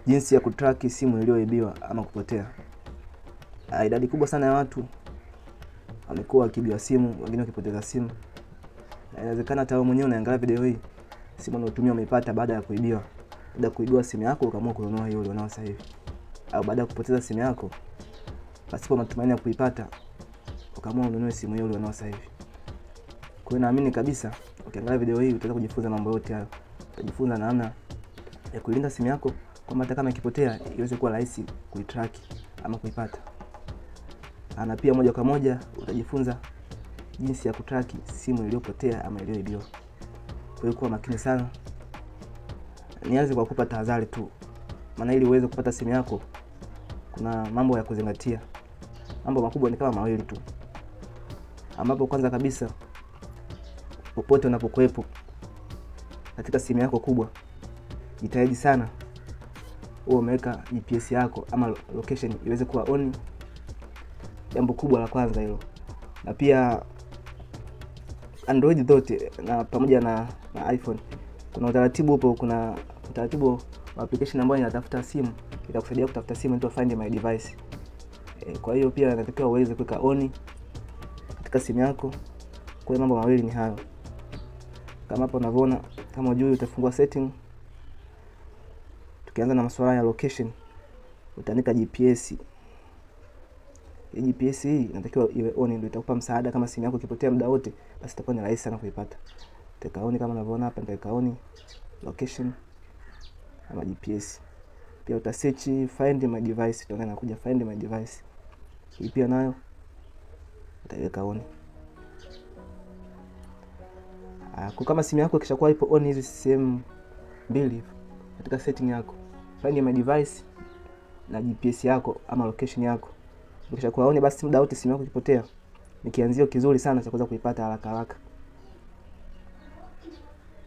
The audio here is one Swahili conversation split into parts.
Jinsi ya kutrack simu iliyoibiwa ama kupotea. Idadi kubwa sana ya watu wamekuwa wakiibiwa simu, wengine wakipoteza simu. Inawezekana hata wewe mwenyewe unaangalia video hii, simu unayotumia umeipata baada ya kuibiwa. Baada ya kuibiwa simu yako ukaamua kununua hiyo ulionayo sasa hivi. Au baada ya kupoteza simu yako pasipo matumaini ya kuipata ukaamua ununue simu hiyo ulionayo sasa hivi. Kwa hiyo naamini kabisa ukiangalia video hii utaweza kujifunza mambo yote hayo. Utajifunza namna ya kulinda simu yako kwamba hata kama ikipotea iweze kuwa rahisi kuitrack ama kuipata. Na pia moja kwa moja utajifunza jinsi ya kutrack simu iliyopotea ama iliyoibiwa. Kwa hiyo kuwa makini sana. Nianze kwa kukupa tahadhari tu. Maana ili uweze kupata simu yako kuna mambo ya kuzingatia. Mambo makubwa ni kama mawili tu. Ambapo kwanza kabisa, popote unapokuwepo katika simu yako kubwa, jitahidi sana uwe umeweka GPS yako ama location iweze kuwa on. Jambo kubwa la kwanza hilo. Na pia Android zote na pamoja na iPhone kuna utaratibu upo, kuna utaratibu wa application ambayo inatafuta simu, itakusaidia kutafuta simu, inaitwa Find My Device. Kwa hiyo pia inatakiwa uweze kuweka on katika simu yako. Kwa hiyo mambo mawili ni hayo. Kama hapo unavyoona, kama hujui utafungua setting. Tukianza na masuala ya location, utaandika GPS. Hii GPS hii inatakiwa iwe on, ndio itakupa msaada kama simu yako ikipotea muda wote, basi itakuwa ni rahisi sana kuipata. Nitaweka on kama unavyoona hapa, nitaweka on location ama GPS. Pia uta search Find My Device, utaona inakuja Find My Device. Hii pia nayo utaiweka on. Kwa kama simu yako ikishakuwa ipo on hizi sehemu mbili katika setting yako, Find My Device na GPS yako ama location yako, ukishakuwa on, basi muda wote simu yako ikipotea ni kianzio kizuri sana cha kuweza kuipata haraka haraka.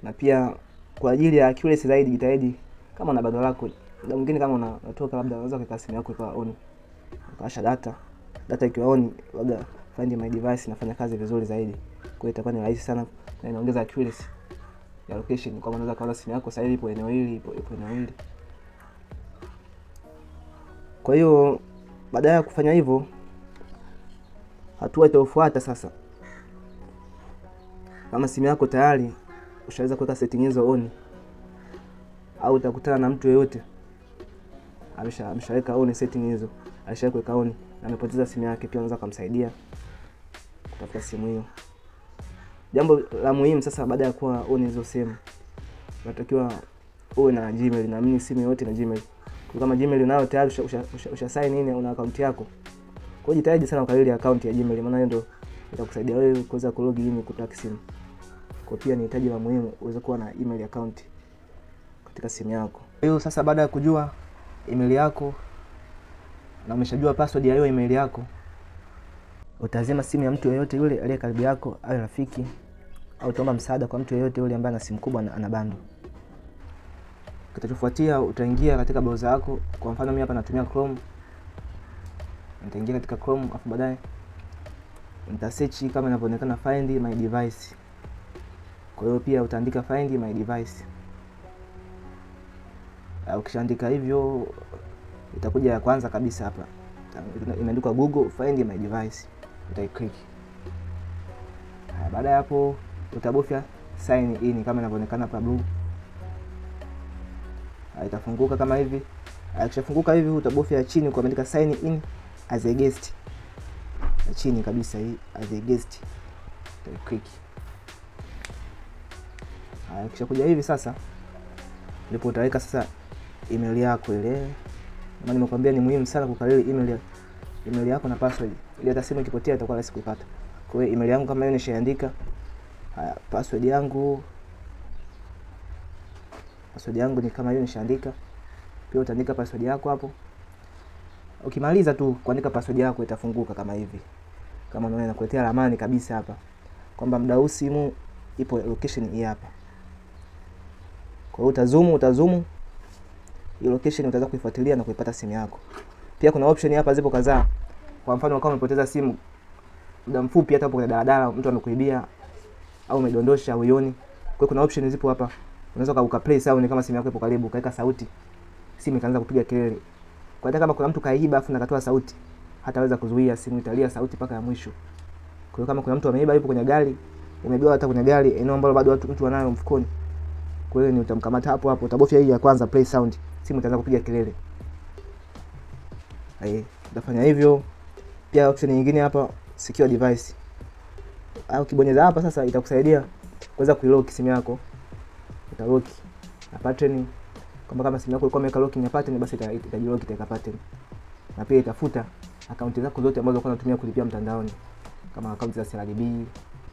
Na pia kwa ajili ya accuracy zaidi, jitahidi kama una bando lako, muda mwingine kama unatoka labda unaweza kuweka simu yako ikawa on, ukawasha data. Data ikiwa on, labda Find My Device inafanya kazi vizuri zaidi. Kwa hiyo itakuwa ni rahisi sana na inaongeza accuracy ya location, kwa maana unaweza kuona simu yako sasa hivi ipo eneo hili, ipo eneo hili. Kwa hiyo baada ya kufanya hivyo, hatua itayofuata sasa, kama simu yako tayari ushaweza kuweka setting hizo on, au utakutana na mtu yeyote ameshaweka on setting hizo, alishaweka on na amepoteza simu yake, pia unaweza kumsaidia kutafuta simu hiyo. Jambo la muhimu sasa, baada ya kuwa on hizo sehemu, unatakiwa uwe na Gmail. Naamini simu yote na Gmail. Kwa kama Gmail unayo tayari, usha sign in, una account yako. Kwa hiyo jitahidi sana ukalili account ya Gmail, maana hiyo ndio itakusaidia wewe kuweza kulog in kutrack simu. Kwa pia ni hitaji la muhimu uweze kuwa na email account katika simu yako. Kwa hiyo sasa baada ya kujua email yako na umeshajua password ya hiyo email yako, utazima simu ya mtu yeyote yule aliye karibu yako, awe rafiki au utaomba msaada kwa mtu yeyote yule ambaye ana simu kubwa na ana bando. Kitachofuatia, utaingia katika browser yako. Kwa mfano mimi hapa natumia Chrome. Nitaingia katika Chrome afu baadaye nita search kama inavyoonekana Find My Device. Kwa hiyo pia utaandika Find My Device. Ukishaandika hivyo itakuja ya kwanza kabisa hapa. Imeandikwa Google Find My Device. Utaiclick. Baada ya hapo utabofya sign in kama inavyoonekana hapa blue. Itafunguka kama hivi. Ikishafunguka hivi utabofya chini kwa kuandika sign in as a guest. Chini kabisa hii as a guest. Utaiclick. Ikishakuja hivi sasa ndipo utaweka sasa email yako ile. Maana nimekuambia ni muhimu sana kukariri email yako na password, ili hata simu ikipotea itakuwa rahisi kuipata. Kwa hiyo email yangu kama hiyo nishaandika. Haya, password yangu ni kama hiyo nishaandika. Pia utaandika password yako hapo. Ukimaliza tu kuandika password yako itafunguka kama hivi. Kama unaona inakuletea ramani kabisa hapa kwamba muda huu simu ipo location hii hapa. Kwa hiyo utazoom hiyo location, utaweza kuifuatilia na kuipata simu yako. Pia kuna option hapa zipo kadhaa. Kwa mfano kama umepoteza simu muda mfupi, hata hapo kwenye daladala mtu amekuibia au umedondosha huioni. Kwa hiyo kuna option zipo hapa. Unaweza uka play sound kama simu yako ipo karibu, ukaweka sauti. simu ikaanza kupiga kelele. Kwa hata kama kuna mtu kaiba afu nakatoa sauti, hataweza kuzuia, simu italia sauti mpaka ya mwisho. Kwa hiyo kama kuna mtu ameiba yupo kwenye gari, umeibiwa hata kwenye gari, eneo ambalo bado watu mtu anayo mfukoni. Kwa hiyo ni utamkamata hapo hapo, utabofya hii ya kwanza play sound, simu itaanza kupiga kelele. Utafanya hivyo. Pia option nyingine hapa secure device. Au ukibonyeza hapa sasa itakusaidia kuweza kuilock simu yako. Utalock na pattern, kwamba kama simu yako ilikuwa imeweka locking ya pattern basi itajilock, itaweka pattern. Na pia itafuta akaunti zako zote ambazo ulikuwa unatumia kulipia mtandaoni, kama akaunti za CRDB,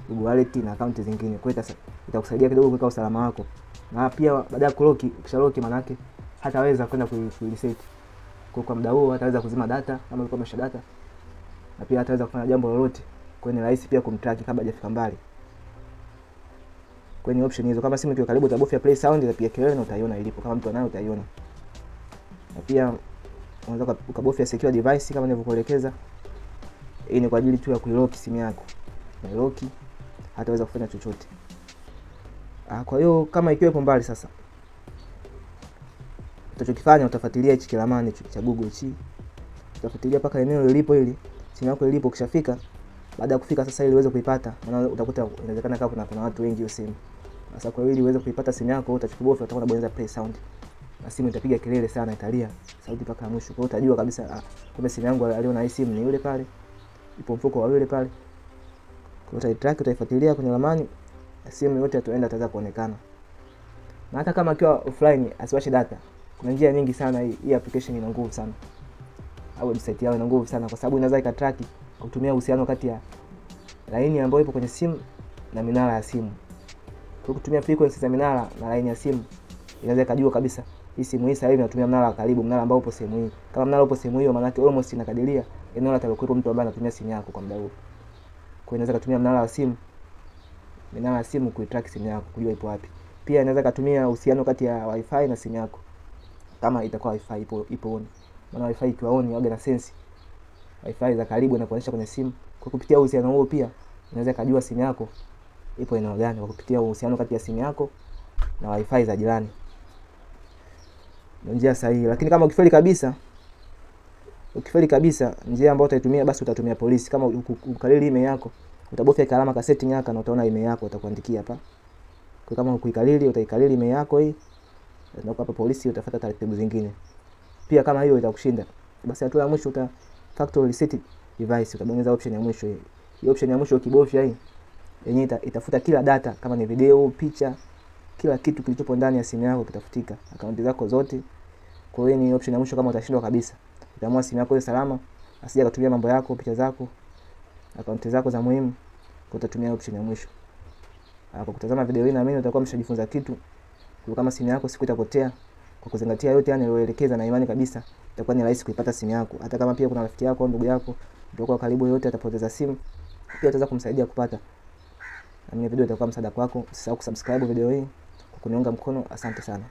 Google Wallet na akaunti zingine. Kwa hiyo itakusaidia kidogo kuweka usalama wako. Na pia baada ya kulock, ukishalock maana yake hataweza kwenda kureset. Kwa muda huo hataweza kuzima data kama ulikuwa umesha data. Na pia hataweza kufanya jambo lolote. Kwa hiyo ni rahisi pia kumtrack kabla hajafika mbali. Kwa hiyo option hizo, kama simu ikiwa karibu utabofya play sound itapiga kelele na utaiona ilipo. Kama mtu anayo utaiona. Na pia unaweza ukabofya secure device kama nilivyokuelekeza. Hii ni kwa ajili tu ya kuilock simu yako. Na ilock hataweza kufanya chochote. Kwa hiyo kama ikiwa ipo mbali sasa, utachokifanya utafuatilia hichi kilamani cha Google hichi. Utafuatilia mpaka eneo lilipo hili, simu yako ilipo. Ukishafika, baada ya kufika sasa ili uweze kuipata, maana utakuta inawezekana kama kuna watu wengi hiyo simu. Sasa kwa hiyo ili uweze kuipata simu yako utachukua, utakuwa unabonyeza play sound. Na simu itapiga kelele sana, italia sauti mpaka mwisho. Kwa hiyo utajua kabisa kumbe simu yangu aliona hii simu ni yule pale. Ipo mfuko wa yule pale. Kwa hiyo utaitrack, utaifuatilia kwenye ramani, simu yote itaenda itaweza kuonekana. Na hata kama akiwa offline asiwashe data. Kuna njia nyingi sana, hii application ina nguvu sana. Au website yao ina nguvu sana kwa sababu inaweza ikatrack kwa kutumia uhusiano kati ya laini ambayo ipo kwenye simu na minara ya simu. Kwa kutumia frequency za minara na laini ya simu, inaweza ikajua kabisa hii simu hii sasa hivi inatumia mnara wa karibu, mnara ambao upo sehemu hii. Kama mnara upo sehemu hiyo, maana yake almost inakadiria eneo la atalokuwepo mtu ambaye anatumia simu yako kwa muda huo. Kwa hiyo inaweza kutumia mnara wa simu, minara ya simu kuitrack simu yako, kujua ipo wapi. Pia inaweza kutumia uhusiano kati ya Wi-Fi na simu yako. Kama itakuwa Wi-Fi ipo on. Maana Wi-Fi ikiwa on huaga na sense Wi-Fi za karibu na kuonyesha kwenye simu. Kwa kupitia uhusiano huo pia inaweza kujua simu yako ipo eneo gani kwa kupitia uhusiano kati ya simu yako na Wi-Fi za jirani. Ndio njia sahihi. Lakini kama ukifeli kabisa njia ambayo utaitumia basi utatumia polisi. Kama ukalili email yako, utabofya alama ka setting yako na utaona email yako utakuandikia hapa. Kwa kama ukuikalili, utaikalili email yako hii. Na hapa polisi utafuata taratibu zingine. Pia kama hiyo itakushinda, basi hatua ya mwisho uta factory reset device, utabonyeza option ya mwisho hii. Hii option ya mwisho ukibofya hii, yenyewe itafuta kila data, kama ni video, picha, kila kitu kilichopo ndani ya simu yako kitafutika, akaunti zako zote. Kwa hiyo ni option ya mwisho kama utashindwa kabisa. Utaamua simu yako iwe salama, asije akatumia mambo yako, picha zako, akaunti zako za muhimu, kwa utatumia option ya mwisho. Kwa kutazama video hii naamini utakuwa umeshajifunza kitu. Kwa kama simu yako siku itapotea, kwa kuzingatia yote yani niliyoelekeza, na imani kabisa itakuwa ni rahisi kuipata simu yako. Hata kama pia kuna rafiki yako au ndugu yako mtu wako karibu yote atapoteza simu, pia utaweza kumsaidia kupata. Na video itakuwa msaada kwako. Usisahau kusubscribe video hii kwa kuniunga mkono. Asante sana.